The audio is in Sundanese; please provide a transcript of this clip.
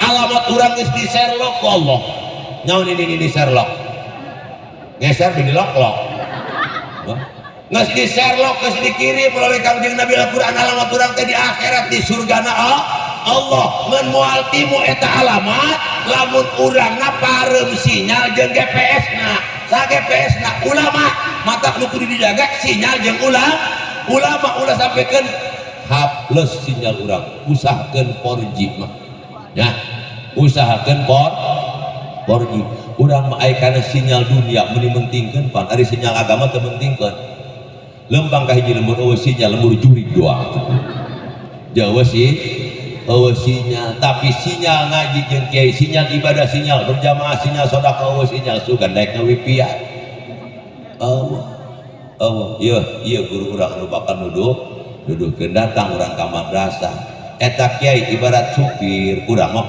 Alamat urang geus di share lok ku Allah. Nyaon ini share loc? Ngeser di lok-lok. Geus di share loc, geus dikirim melalui Kangjeng Nabi Al-Qur'an, alamat urang teh di akhirat di surgana Allah. Ngan moal timu eta alamat lamun urangna pareum sinyal jeung GPS na. Sa GPS na? Ulama. Matak nu kudu dijaga sinyal jeung ulama. Ulah sampaikan haples sinyal urang, usahakeun 4G mah ya, usahakeun 4G. Urang mah aya kana sinyal dunia meni mentingkeun, pan ari sinyal agama teu mentingkeun. Lempang ka hiji lembur eueuh sinyal, lembur jurig doang jauh sih eueuh sinyal. Tapi sinyal ngaji jeung kiai, sinyal ibadah, sinyal berjamaah, sinyal sedekah, eueuh sinyal sugan daek ngawipian. Eueuh, eueuh. Ieu ieu guru urang anu bakal nuduh nuduhkeun datang urang ka madrasah. Eta kiai ibarat supir, urang mah